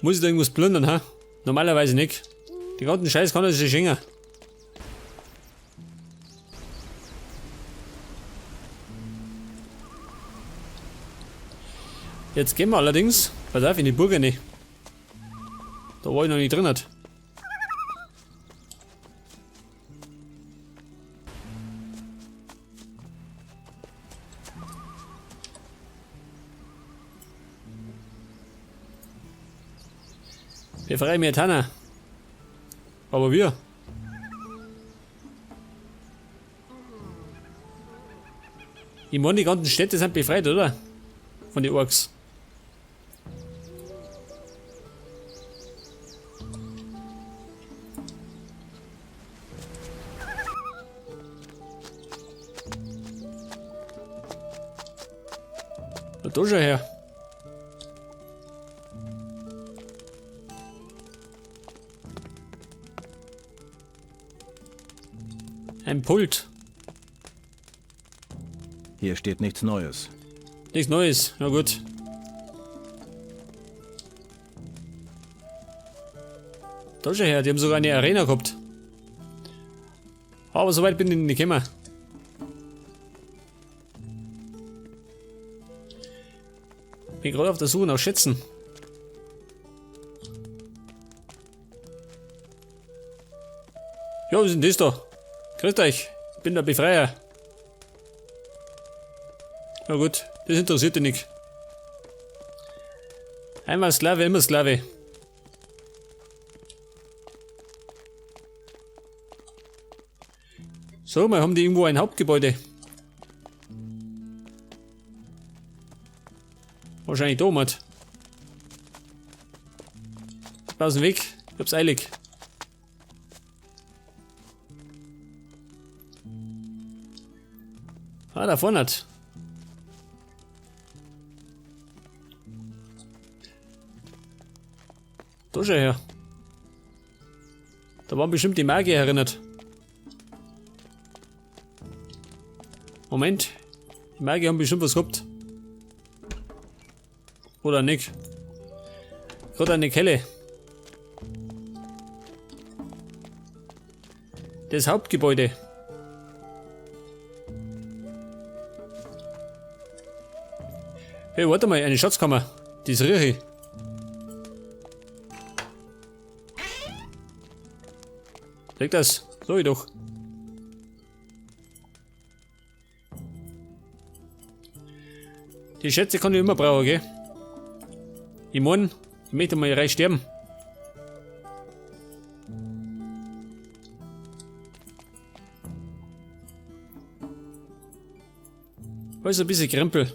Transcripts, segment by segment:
Muss ich da irgendwas plündern, ha? Normalerweise nicht. Den ganzen Scheiß kann er sich schenken. Jetzt gehen wir allerdings, pass auf, in die Burg rein. Da war ich noch nicht drin. Hat. Befreie mir Tanner. Aber wir. Ich meine, die ganzen Städte sind befreit, oder? Von den Orks. Na, da schau her. Ein Pult. Hier steht nichts Neues. Nichts Neues, na gut. Da schau her, die haben sogar eine Arena gehabt. Aber so weit bin ich nicht gekommen. Bin gerade auf der Suche nach Schätzen. Ja, was ist denn das da? Grüßt euch, ich bin der Befreier. Na gut, das interessiert dich nicht. Einmal Sklave, immer Sklave. So, wir haben die irgendwo ein Hauptgebäude. Wahrscheinlich da, Mann. Aus dem Weg, ich hab's eilig. Ah, da vorne hat. Da schau her. Da waren bestimmt die Magier erinnert. Moment. Die Magier haben bestimmt was gehabt. Oder nicht. Gerade eine Kelle. Das Hauptgebäude. Hey, warte mal, eine Schatzkammer. Das rieche ich. Leg das. So ich doch. Die Schätze kann ich immer brauchen, gell? Ich mein, ich möchte mal reich sterben. Alles ein bisschen Krempel.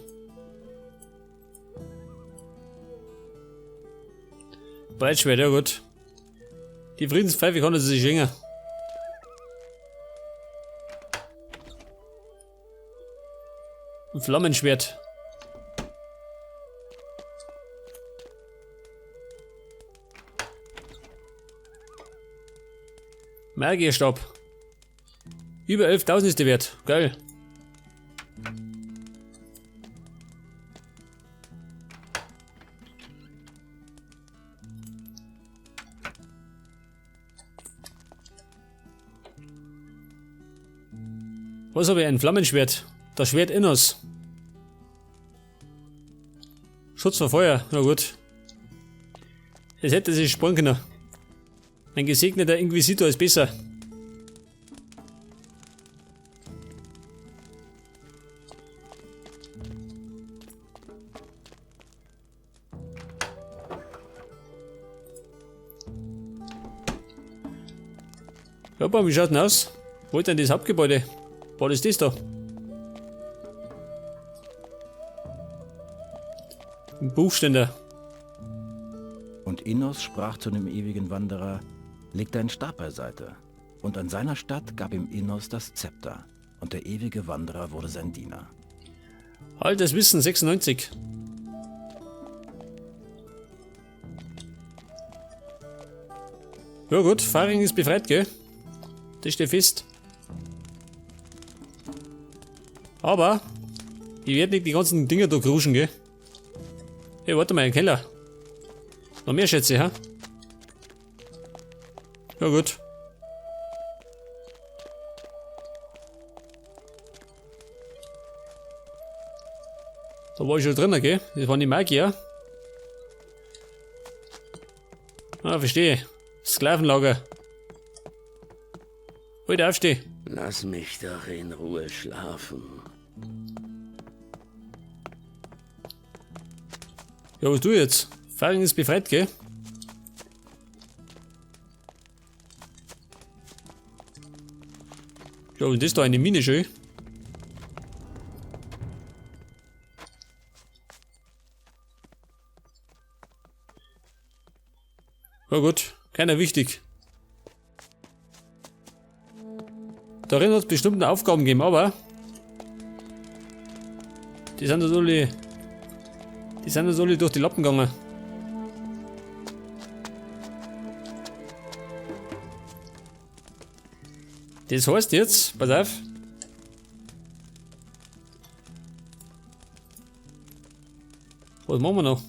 Breitschwert, ja gut. Die Friedenspfeife kann er sich schenken. Ein Flammenschwert. Magierstab. Über 11.000 ist der Wert. Geil. Was habe ich? Ein Flammenschwert. Das Schwert Innos. Schutz vor Feuer. Na gut. Es hätte sich sparen können. Ein gesegneter Inquisitor ist besser. Ja, boah, wie schaut denn aus? Wo ist denn das Hauptgebäude? Was ist das da? Ein Buchständer. Und Innos sprach zu dem ewigen Wanderer, leg deinen Stab beiseite. Und an seiner Statt gab ihm Innos das Zepter. Und der ewige Wanderer wurde sein Diener. Altes Wissen 96. Ja gut, Faring ist befreit, gell? Das steht fest. Aber ich werde nicht die ganzen Dinger da kruschen, gell? Hey, warte mal, ein Keller. Noch mehr Schätze, ha? Ja gut. Da war ich schon drin, gell? Das waren die Magier. Ah, verstehe. Sklavenlager. Halt aufstehen. Lass mich doch in Ruhe schlafen. Ja, was du jetzt? Faring ist befreit, gell? Ja, und das ist da eine Mine schön. Ja gut, keiner wichtig. Darin hat es bestimmt Aufgaben gegeben, aber die sind natürlich durch die Lappen gegangen. Das heißt jetzt, pass auf. Was machen wir noch?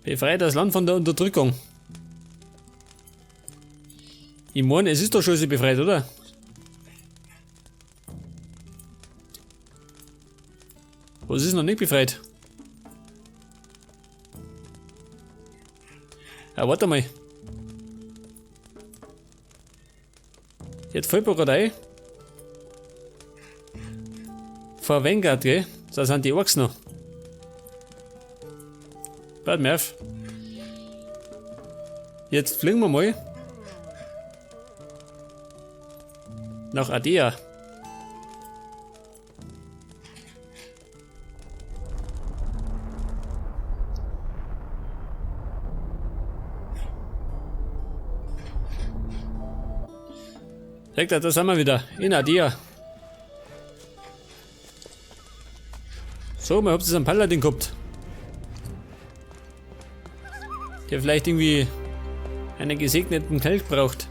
Befreit das Land von der Unterdrückung. Ich meine, es ist doch schon so befreit, oder? Was ist noch nicht befreit? Ja, warte mal. Jetzt fällt mir gerade ein. Vor Vanguard, gell? Da sind die Orks noch. Pass mir auf. Jetzt fliegen wir mal nach Ardea. Da sind wir wieder in Ardea. So, mal habt ihr einen Paladin gehabt. Der vielleicht irgendwie einen gesegneten Kelch braucht.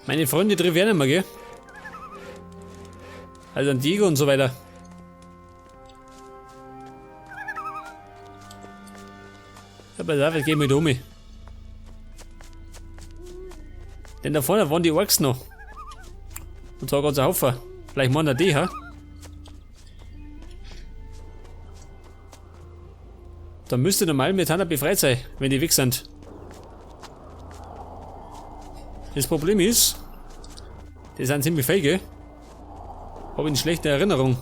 Meine Freunde treffen nicht mehr, gell? Also an Diego und so weiter. Ja, pass auf, jetzt gehen wir da um. Denn da vorne waren die Orks noch. Und zwar ganz ein Haufen. Vielleicht meinen wir die, ha? Da müsste normal Myrtana befreit sein, wenn die weg sind. Das Problem ist, die sind ziemlich feige. Hab ich eine schlechte Erinnerung.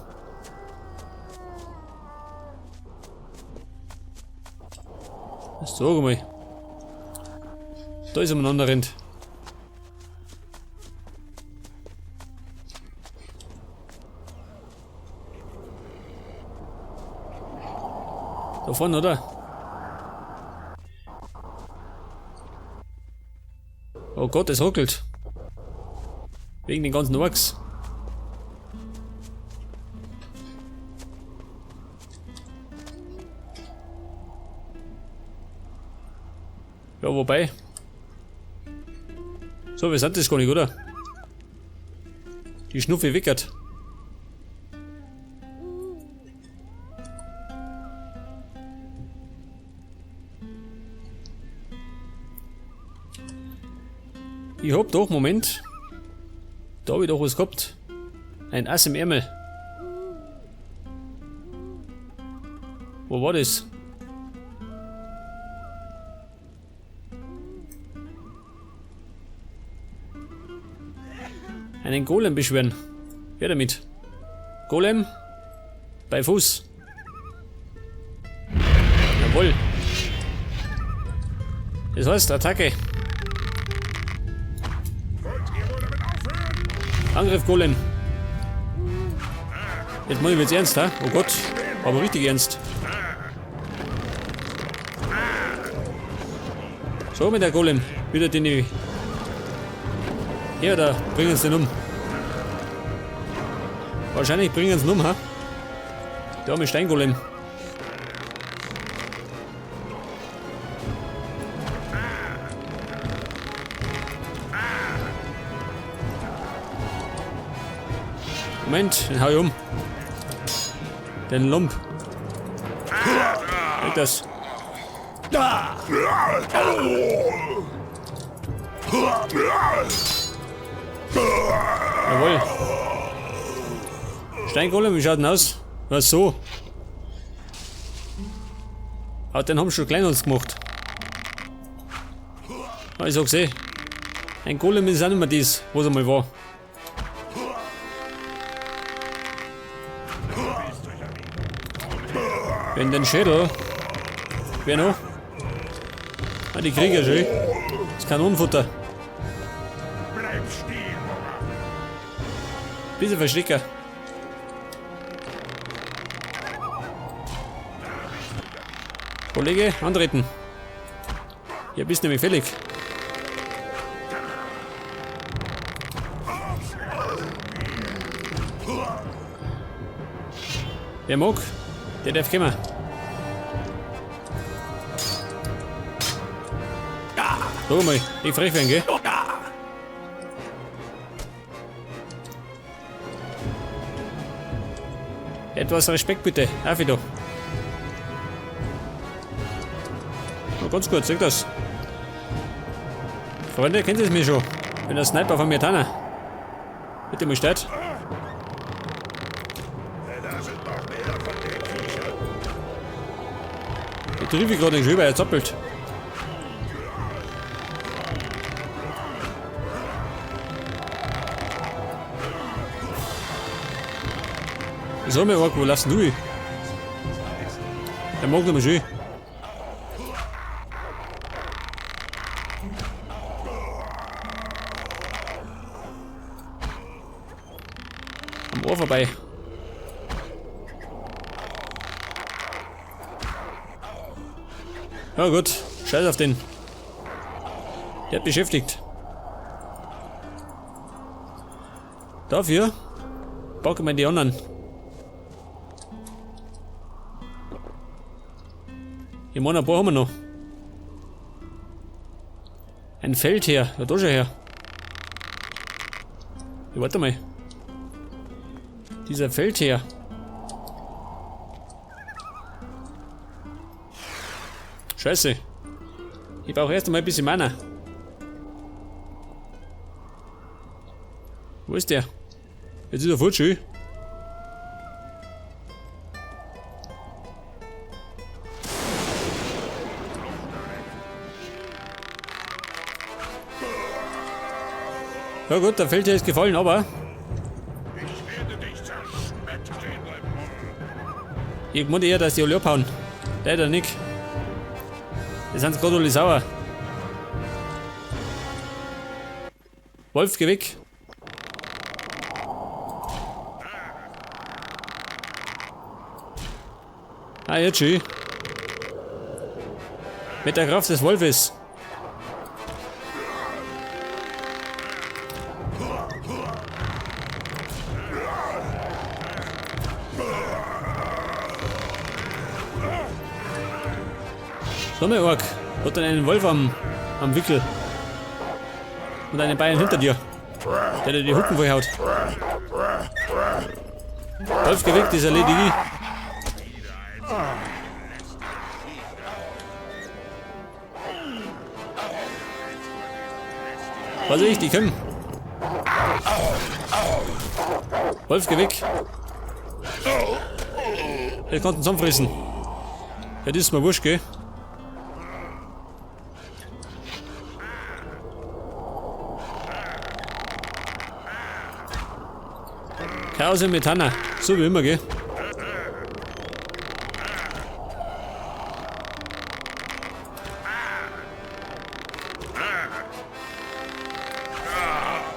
So, mal. Da ist umeinander rennt. Da vorne, oder? Oh Gott, es ruckelt. Wegen den ganzen Orks. Ja, wobei. So, wir sind das gar nicht, oder? Die Schnuffe wickert. Ich hab doch, Moment. Da hab ich doch was gehabt. Ein Ass im Ärmel. Wo war das? Einen Golem beschwören. Wer damit? Golem? Bei Fuß. Jawohl. Das heißt, Attacke. Angriff, Golem. Jetzt mach ich jetzt ernst, ha? Oh Gott, aber richtig ernst. So, mit der Golem. Wieder den ich. Ja, da bringen sie den um. Wahrscheinlich bringen sie ihn um, ha? Der arme Steingolem. Moment, den hau ich um. Den Lump. Weg das. Jawohl. Steingolem, wie schaut denn aus? Was so? Ah, den haben sie schon klein uns gemacht. Ah, ich sag's eh. Ein Golem ist auch nicht mehr das, was einmal war. Wenn den Schädel. Wer noch? Ah, die Krieger schon. Das Kanonenfutter. Bisschen Verstecker. Kollege, antreten. Ja, bist nämlich fällig. Wer mag, der darf kommen. Schau mal, ich frech werden, gell? Etwas Respekt bitte, auf da. Na, ganz gut, sag das. Freunde, kennt ihr es mir schon? Wenn der Sniper von mir tanne. Bitte mal statt. Ich triff ich gerade den Schöber, er zappelt. So, mir Ork, wo lassen du ihn? Der mag nicht mehr schön. Am Ohr vorbei. Ja gut, scheiß auf den. Der hat beschäftigt. Dafür packen wir die anderen. Ich meine, ein paar haben wir noch. Ein Feld her, ja, da schon her. Ja, warte mal. Dieser Feldherr. Scheiße. Ich brauche erst einmal ein bisschen Mana. Wo ist der? Jetzt ist er futsch, schön. Ja gut, der Feldherr ist gefallen, aber ich meine eher, dass die alle abhauen. Leider nicht. Die sind gerade alle sauer. Wolf, geh weg. Ah, jetzt schön. Mit der Kraft des Wolfes. So, mein Ork. Hat dann einen Wolf am Wickel. Und einen Bein hinter dir. Der dir die Hucken vollhaut. Wolf, geh weg, das erledige ich. Was ich, die kommen. Wolf, geh weg. Der kann ihn zusammenfressen. Ja, das ist mir wurscht, gell? Chaos im Metana. So wie immer, gell?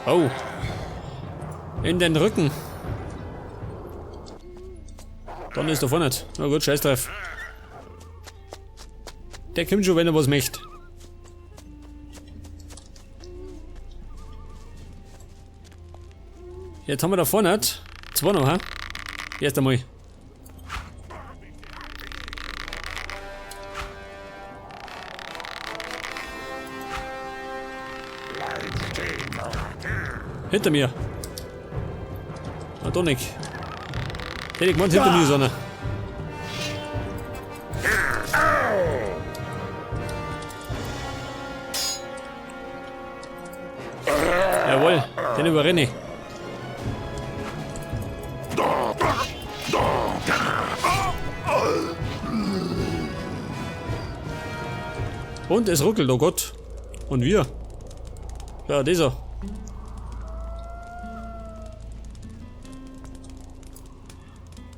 Oh. In den Rücken. Dann ist er vorne nicht. Na gut, scheiß drauf. Der kommt schon, wenn er was möchte. Jetzt haben wir da vorne zwei noch, hä? Erst einmal. Hinter mir. Ah, doch nicht. Hätte ich gemeint, hinter mir ist einer. Jawohl, den überrenne ich. Und es ruckelt, oh Gott. Und wir. Ja, dieser.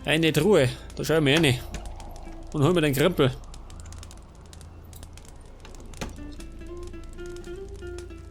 Eine Truhe, da schauen wir rein. Und holen wir den Krempel.